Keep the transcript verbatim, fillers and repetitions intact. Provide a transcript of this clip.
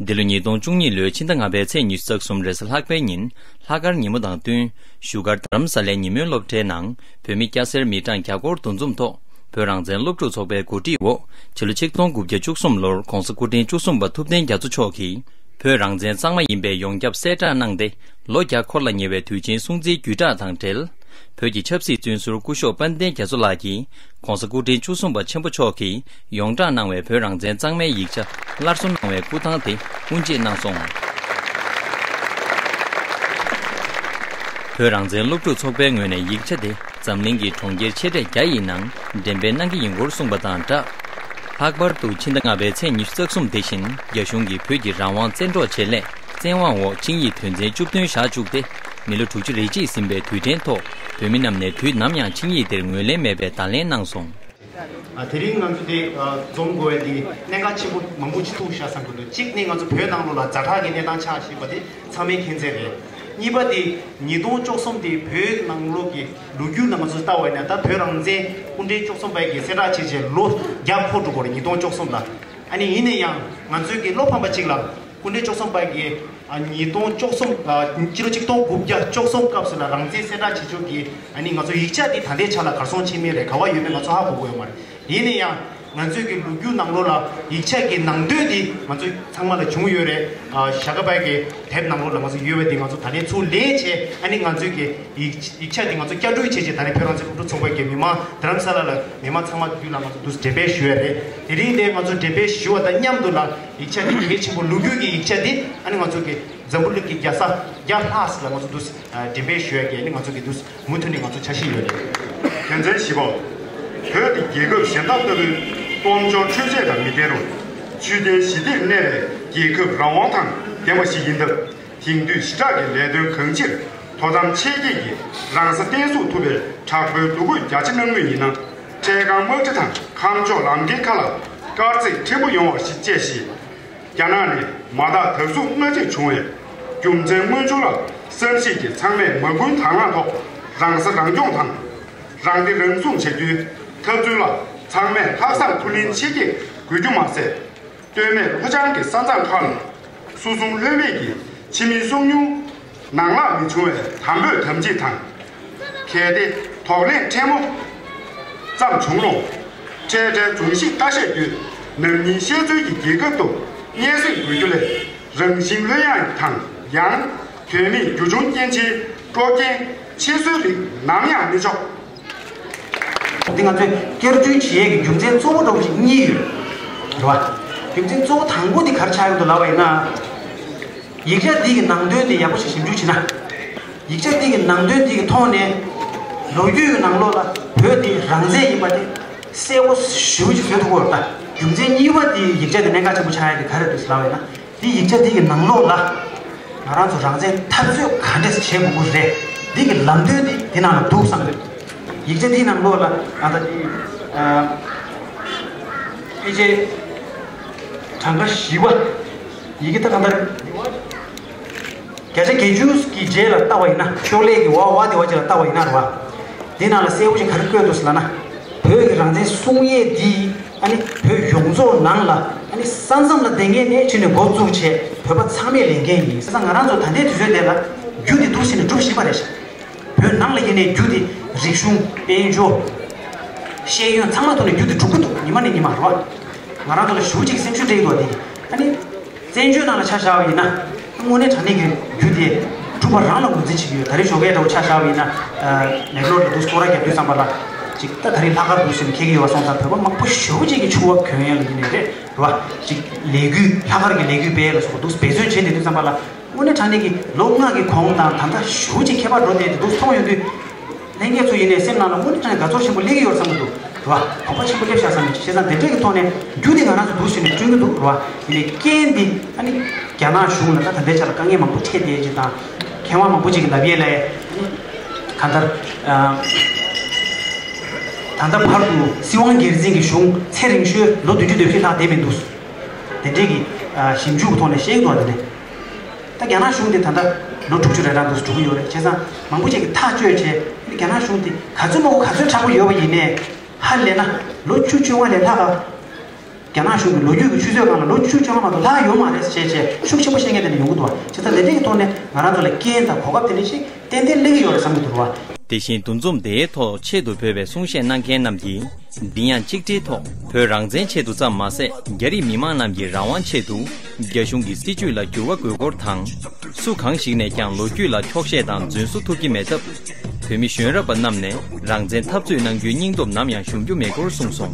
འདི་ལོ་ཉིས་སྟོང་བཅུ་གཉིས་ལོའི་ཕྱི་ཟླ་ལྔ་པའི་ཚེས་ཉི་ཤུ་རྩ་གསུམ་རེས་གཟའ་ལྷག་པའི་ཉིན་ལྷག་དཀར་ཉིན་མོ་དང་བསྟུན། བཞུགས་སྒར་རྡ་རམ་ས་ལའི་ཉིན་མོའི་སློབ་གྲྭའི་ནང་བོད་མི་སྐྱ་སེར་མི་གྲངས་བརྒྱ་སྐོར་འདུ་འཛོམས་ཐོག་བོད་རང་བཙན་སློབ་ཕྲུག་ཚོགས་པའི་གོ་སྒྲིག་འོག་ཕྱི་ལོ་ཆིག་སྟོང་དགུ་བརྒྱ་བཅུ་གསུམ་ལོར་༧གོང་ས་སྐུ་ཕྲེང་བཅུ་གསུམ་པ་ཐུབ་བསྟན་རྒྱ་མཚོ་མཆོག་གིས་བོད་རང་བཙན་གཙང་མ་ཡིན་པའི་ཡོངས་ཁྱབ་གསལ་བསྒྲགས་གནང་སྟེ། ལོ་བརྒྱ་འཁོར་ལ་ཉེ་བའི་དུས་ཆེན་སྲུང་བརྩིའི་བརྒྱུད་བསྒྲགས་དང་འབྲེལ། བོད་ཀྱི་ཆབ་སྲིད་བཙོན་ཟུར་སྐུ་ཞབས་དཔལ་ལྡན་རྒྱ་མཚོ་ལགས་ཀྱིས་༧གོང་ས་སྐུ་ཕྲེང་བཅུ་གསུམ་པ་ཆེན་པོ་མཆོག་གིས་ཡོངས་བསྒྲགས་གནང་བའི་བོད་རང་བཙན་གཙང་མའི་ཡིག་ཆ་སླར་གསོ་གནང་བའི་སྐུ་ཐང་དེ་དབུ་འབྱེད་གནང་སོང་། བོད་རང་བཙན་སློབ་ཕྲུག་ཚོགས་པའི་ངོས་ནས་ཡིག་ཆ་དེ་འཛམ་གླིང་གི་གྲོང་ཁྱེར་ཆེ་གྲས་བརྒྱ་ཡི་ནང་འགྲེམས་སྤེལ་གནང་གི་ཡིན་སྐོར་གསུངས་པ་དང་སྦྲགས། ལྷག་པར་དུ་ཕྱི་ཟླ་ལྔ་པའི་ཚེས་ཉི་ཤུ་རྩ་གསུམ་དེ་བཞིན་རྒྱ་གཞུང་གིས་བོད་ཀྱི་རང་དབང་བཙན་འཕྲོག་བྱེད་སླད་བཙན་དབང་འོག་ཆིངས་ཡིག་དོན་ཚན་བཅུ་བདུན་བཞག་བཅུག་སྟེ། མི་ལོ་དྲུག་ཅུ་རེ་གཅིག་ཟིན་པའི་དུས་དྲན་ཐོག་བོད་མི་རྣམས་ནས་དུས་ནམ་ཡང་ཆིངས་ཡིག་དེར་ངོས་ལེན་མེད་པའི་བརྡ་ལན་གནང་སོང་། ཨ། དེ་རིང་ང་ཚོ་དེ་ཨ་འཛོམས་དགོས་པའི་དེ་གནད་འགག་ཆེན་པོ་མང་པོ་ཅིག་ཐུག་ཤག་བསམ་གྱི་འདུག་གཅིག་ནི་ང་ཚོ་བོད་ནང་ལོགས་ལ་ཛ་དྲག་གི་གནས་སྟངས་ཆགས་བཞིན་པ་དེ་ཚང་མས་མཁྱེན་གསལ་རེད། གཉིས་པ་དེ་ཉིས་སྟོང་བཅུ་གསུམ་དེ་བོད་ནང་ལོགས་ཀྱི་ལོ་རྒྱུས་ནང་ང་ཚོ་ལྟ་བ་ཡིན་ན། ད་བོད་རང་བཙན་སྐུ་ཕྲེང་བཅུ་གསུམ་པ་གིས་གསལ་བསྒྲགས་བྱས་རྗེས་ལོ་བརྒྱ་འཁོར་འགྲོ་གི་རེད། ཉིས་སྟོང་བཅུ་གསུམ་ལ། ཨ་ནི་ཡིན་ན་ཡང་ང་ཚོའི་གི་བློ་ཕམ་པ་གཅིག་ལ། སྐུ་ཕྲེང་བཅུ་གསུམ་པ་གིས་ཨ་ཉིས་སྟོང་བཅུ་གསུམ། ཨ་སྤྱི་ལོ་ཆིག་སྟོང་དགུ་བརྒྱ་བཅུ་གསུམ་སྐབས་སུ་ལ་རང་བཙན་གསལ་བསྒྲགས་བྱེད་ཕྱོགས་ཀྱི་ཨ་ནི་ང་ཚོ་ཡིག་ཆ་འདི་ད་ལྟའི་ཆ་ལ་གར་སོང་ཕྱིན་མིན་རེད། ག་བ་ཡོད་མེད་ང་ཚོ་ཧ་གོ་གི་ཡོད་མ་རེད། ཡིན་ན་ཡང་ང་ཚོའི་གི་ལོ་རྒྱུས་ནང་ལོགས་ལ་ཡིག་ཆ་གི་ནང་དོན་འདི་ང་ཚོ་ཚང་མ་ལ་བྱུང་ཡོད་རེད། ཨ་ཞྭ་སྒབ་པའི་གི་དེབ་ནང་ལོགས་ལ་ང་ཚོ་ཡོད་པ་འདི་ང་ཚོ་ད་ལན་ཚུར་ལེན་བྱས། ཨ་ནི་ང་ཚོའི་གི་ཡིག་ཡིག་ཆ་འདི་ང་ཚོ་བསྐྱར་སྒྲོག་བྱས་རྗེས་ད་ལན་བོད་རང་བཙན་སློབ་ཕྲུག་ཚོགས་པ་གི་མི་མང་རྡ་རམ་ས་ལ་ལ་མི་མང་ཚང་མ་མདུན་ལ་ང་ཚོ་འདུག་འགྲེམས་སྤེལ་ཞུ་ཡ་རེད། དེ་རིང་དེ་ང་ཚོ་འགྲེམས་སྤེལ་ཞུ་བ་དང་མཉམ་དུ་ལ། ཡིག་ཆ་འདི་གལ་ཆེན་པོ་ལོ་རྒྱུས་ཀྱི་ཡིག་ཆ་འདི་ཨ་ནི་ང་ཚོ་གི་འཛམ་བུ་གླིང་གི་རྒྱལ་ས་བརྒྱ་ལྷག་ཙམ་ལ་ང་ཚོ་འདུག་ཨ་འགྲེམས་སྤེལ་ཞུ་ཡ་གི་ཨ་ནི་ང་ཚོ་གི་འདུག་མུ་མཐུད་ནས་ང་ཚོ་འཆར་གཞི་ཡོད་རེད། དོན་ཚན་བཞི་པ། བོད་དེ་རྒྱལ་ཁབ་གཞན་དག་ལྟ་བུའི་སྟོབས་འབྱོར་འཕྲུལ་ཆས་དང་མི་ལྡན་རུང་ཆོས་ལྡན་ཞི་བདེར་གནས་པའི་རྒྱལ་ཁབ་རང་དབང་དང་ལྡན་པ་ཞིག་ཡིན་སྟབས། དེང་དུས་ཞི་དྲག་གི་ལས་དོན་གང་ཅིར་དོ་དམ་ཆེ་བསྐྱེད་ཀྱིས་རང་ས་བརྟན་སྲུང་ཐུབ་པའི་དྲག་པོའི་འདུ་འགོད་རྒྱ་ཆེ་གནང་མུས་ཡིན་ན། འཕྲལ་ཁང་དམག་གྲ་དང་ཁམས་ཕྱོགས་ལམ་ཁའི་ཁ་ལ་དཀར་མཛེས་ཕྲན་བུ་ཡོང་བ་ཞིག་བཅས་ཤིང་། རྒྱ་ནག་ནས་མ་དག་དར་སྲུང་སྔ་རྗེས་བྱུང་བའི་རྒྱུ་མཚན་དངོས་བྱུང་ལ་བསམ་གཞིག་གིས་ཚང་མས་མ་བསྐུལ་དང་བླངས་ཐོག་རང་ས་རང་སྐྱོང་དང་། རང་བདེ་རང་སྲུང་བྱ་རྒྱུའི་འཐབ་རྩོད་ལ་ཚང་མས་ལྷག་བསམ་མཐུན་ལྷིང་ཆེ་བསྐྱེད་དགོས་རྒྱུ་མ་ཟད། སྟོད་སྨད་ལྷོ་བྱང་གི་ས་མཚམས་ཁག་ལ་སོ་སྲུང་ལྷོད་མེད་ཀྱི་ཕྱི་མི་སོང་མྱོང་ནང་ལག་མི་བྱུང་བའི་དམ་པོས་དམ་བཅའ་དང་། གལ་ཏེ་དོགས་སླད་འཕྲད་མོ་ཙམ་བྱུང་རུང་། འཕྲལ་འཕྲལ་རྫོང་གཞིས་ལྟ་བཤལ་བརྒྱུད་ནང་མིའི་བཤད་ཚུལ་གྱི་རྒྱལ་ཁབ་ཏུ་སྙན་སེང་དགོས་རྒྱུ་ལས། རང་བཞིན་ལྷོད་ཡངས་དང་ཡང་དོན་མེད་རྒྱུ་ཆུང་རྐྱེན་ཆེའི་དཀྲོག་རྐྱེན་ཆེ་སོའི་རིགས་ནམ་ཡང་མི་ཆོག་འདི་ང་ཚོས་བསྐྱར་བཅོས་བྱེད་ཡས་ཀྱི་རྒྱུ་མཚན་གཙོ་བོ་འདྲ་བོ་ཞིག་གཉིས་ཡོད་རེད་བ། རྒྱུ་མཚན་གཙོ་བོ་དང་པོ་འདི་ག་རེ་ཆགས་ཡོད་འདུག་ལབ་པ་ཡིན་ན། ཡིག་ཆ་འདི་གི་ནང་དོན་དེ་ཡག་པོ་ཞིག་ཞིབ་འཇུག་བྱས་ན། ཡིག་ཆ་འདི་གི་ནང་དོན་འདི་གི་ཐོག་ནས་ལོ་རྒྱུས་ཀྱི་ནང་ལོགས་ལ་བོད་འདི་རང་བཙན་ཡིན་པ་དེ་གསལ་པོ་ཞེ་པོ་ཅིག་བཟོས་ཐུབ་ཀྱི་ཡོད་རེད་ད། རྒྱུ་མཚན་གཉིས་པ་དེ་ཡིག་ཆ་དེ་གནད་འགག་ཆེན་པོ་ཆགས་ཡ་གི་ག་རེ་འདུག་ཟེར་ལབ་པ་ཡིན་ན། འདི་ཡིག་ཆ་འདི་གི་ནང་ལོགས་ལ་ང་རང་ཚོ་རང་བཙན་འཐབ་རྩོད་ག་འདྲས་བྱེད་དགོས་ཀྱི་རེད། འདི་གི་ལམ་སྟོན་འདི་འདི་ནང་ལ་འདུག་བསམ་གི་འདུག་ཡིག་ཆ་འདིའི་ནང་ལོགས་ལ་ང་ད་འདི་ཨ་ཕལ་ཆེར་གྲངས་ཀ་བཞི་པ། ཡི་གེ་ད་གང་ལྟར་བརྒྱ་ཆ་བརྒྱད་ཅུ་གི་རྗེས་ལ་ལྟ་བ་ཡིན་ན། ཤོག་ལྷེ་གི་འོག་འོག་དེ་བ་ཅིག་ལ་ལྟ་བ་ཡིན་ན་རེད་བ། འདི་ནང་ལ་གསལ་པོ་ཞིག་ག་རེ་བཀོད་འདུག་ཟེར་ལབ་ན། བོད་ཀྱི་རང་བཙན་སྲུང་ཡས་འདི་ཨ་ནི་བོད་ཡོངས་རྫོགས་ནང་ལ་ཨ་ནི་ས་མཚམས་ལ་བསྡད་མཁན་ནས་ཕྱིན་ནས་འགོ་བཙུགས་བྱས་བོད་པ་ཚང་མས་ལེན་མཁན་ཡིན། བྱས་ཙང་ང་རང་ཚོ་ད་ལྟའི་དུས་ཚོད་དེ་ལ་རྒྱུ་འདི་འདུག་ཟེར་ནས་སྒྲུབ་བཞིན་པ་རེད་ཤག་བོད་ནང་ལ་ཡིན་ནའི་རྒྱུ་དེ་རིག་གཞུང་དཔལ་འབྱོར་ཤེས་ཡོན་ཚང་མ་ཐོག་ནས་རྒྱུ་དེ་སྒྲུབ་ཀྱི་འདུག་ཉི་མ་ནས་ཉི་མ་རེད་བ། ང་རང་ཚོ་ལ་ཞེ་པོ་ཅིག་སེམས་ཤུགས་སྤྲད་ཀྱི་འདུག་དེ་ཨ་ནི་བཙན་བྱོལ་ནང་ལ་ཆ་བཞག་པ་ཡིན་ན་དངོས་གནས་དྲང་གནས་ཀྱི་རྒྱུ་དེ་སྒྲུབ་པ་རང་ལ་ངོས་འཛིན་བྱེད་ཀྱི་ཡོད། ད་རེས་ཞོགས་ཀས་འདྲ་བོ་ཆ་བཞག་པ་ཡིན་ན་མེག་ལོར་ལ་འདུག་སྐོར་ར་རྒྱབ་དུས་ཙམ་པ་ལ་ཅིག་ད་ད་རེས་ལྷག་དཀར་འདུག་ཟེར་ནས་འཁེལ་གྱི་ཡོད་པ་སོང་ཙང་བོད་པ་མང་པོ་ཞེ་པོ་ཅིག་གིས་ཕྱུ་པ་གྱོན་ཡས་ལ་ཡིན་ནའི་རེད་བ། ཅིག་ལས་འགུལ་ལྷག་དཀར་གྱི་ལས་འགུལ་སྤེལ་ལ་སོགས་པ་འདུག་འབད་བརྩོན་བྱེད་བསྡད་དུས་ཙམ་པ་ལ། དངོས་གནས་དྲང་གནས་ཀྱི་ལོ་ལྔ་གི་གོང་དང་ད་ལྟ་ཞེ་པོ་ཅིག་ཁྱད་པར་འགྲོ་བསྡད་དེ་འདུག་མཐོང་ཡོང་དུས། ལྷན་རྒྱས་ཚོ་ཡིན་ནའི་སེམས་ནང་ལ་དངོས་གནས་དྲང་གནས་དགའ་ཚོར་ཆེན་པོ་སླེབས་ཀྱི་ཡོད་བསམ་གྱི་འདུག་རེད་བ། དོགས་པ་ཆེན་པོ་སླེབས་ཤག་བསམ་གྱི། བྱས་ཙང་དེ་འདྲས་ཀྱི་ཐོག་ནས་རྒྱུ་དེ་ང་རང་ཚོ་འདུག་ཟེར་ནས་བསྐྲུན་གྱི་འདུག་རེད་བ། ཡིན་ནའི་རྐྱེན་འདི་ཨ་ནི་རྒྱ་ནག་གཞུང་ལ་ད་ད་ལྟའི་ཆ་ལ་དཀའ་ངལ་མང་པོ་འཕྲད་བསྡད་ཅིག་དང་། མཁས་དབང་མང་པོ་ཅིག་གིས་ལབ་ཡས་ལ་ཨ་ནི་གང་ལྟར་ཨ་ད་ལྟ་བར་དུ་སྲིད་དབང་སྒེར་འཛིན་གྱི་གཞུང་ཚེ་རིང་ཤོས་ལོ་བདུན་ཅུ་དོན་བཞི་ལྷག་བསྡད་མི་འདུག་དེ་འདྲས་ཀྱི་ཨ་ཞིབ་འཇུག་གི་ཐོག་ནས་བཤད་ཀྱི་འདུག་བ། དེ་འདྲས། ད་རྒྱ་ནག་གཞུང་དེ་ད་ལྟ་ལོ་དྲུག་ཅུ་རེ་གྲངས་འདུག་འགྲོ་གི་ཡོད་རེད། བྱས་ཙང་མང་པོ་ཅིག་གིས་ཐག་གཅོད་བྱས། རྒྱ་ནག་གཞུང་དེ་ག་ཚོད་མང་པོ་ག་ཚོད་དྲག་པོ་ཡོད་པ་ཡིན་ནའི་ཧ་ལས་ན་ལོ་བཅུ་བཅོ་ལྔ་ལས་ལྷག་ག་ རྒྱ་ནག་གཞུང་གི་ལོ་རྒྱུས་ཀྱི་ཆུ་ཚོད་སྒང་ལ་ལོ་བཅུ་བཅོ་ལྔ་མ་གཏོགས་ལྷག་ཡོད་མ་རེད་ཅེས་བྱས་ཤུགས་ཆེན་པོ་བཤད་མཁན་དེ་འདྲ་ཡོང་གི་འདུག་བ། བྱས་ཙང་དེ་འདྲའི་གི་ཐོག་ནས་ང་རང་ཚོ་ལ་རྐྱེན་དང་གོ་སྐབས་དེ་འདྲ་ཞིག་ཏན་ཏན་སླེབས་ཀྱི་ཡོད་རེད་བསམ་གྱི་འདུག་བ། དེ་བཞིན་འདུ་འཛོམས་དེའི་ཐོག་ཆེད་དུ་ཕེབས་པའི་གསུང་བཤད་གནང་མཁན་རྣམས་ཀྱིས། འདི་ཡང་གཅིག་སྒྲིལ་ཐོག་བོད་རང་བཙན་ཆེད་དུ་ཙམ་མ་ཟད། རྒྱ་རིགས་མི་མང་རྣམས་ཀྱི་རང་དབང་ཆེད་དུ། རྒྱ་གཞུང་གི་སྲིད་བྱུས་ལ་འགྱུར་བ་དགོས་སྐོར་དང་། སུ་གང་ཞིག་ནས་ཀྱང་ལོ་རྒྱུས་ལ་འཁྱོག་བཤད་དང་རྫུན་བཟོ་ཐུབ་ཀྱི་མེད་སྟབས། བོད་མི་གཞོན་རབས་པ་རྣམས་ནས་རང་བཙན་འཐབ་རྩོད་གནང་རྒྱུའི་སྙིང་སྟོབས་ནམ་ཡང་ཞུམ་རྒྱུ་མེད་སྐོར་གསུངས་སོང་།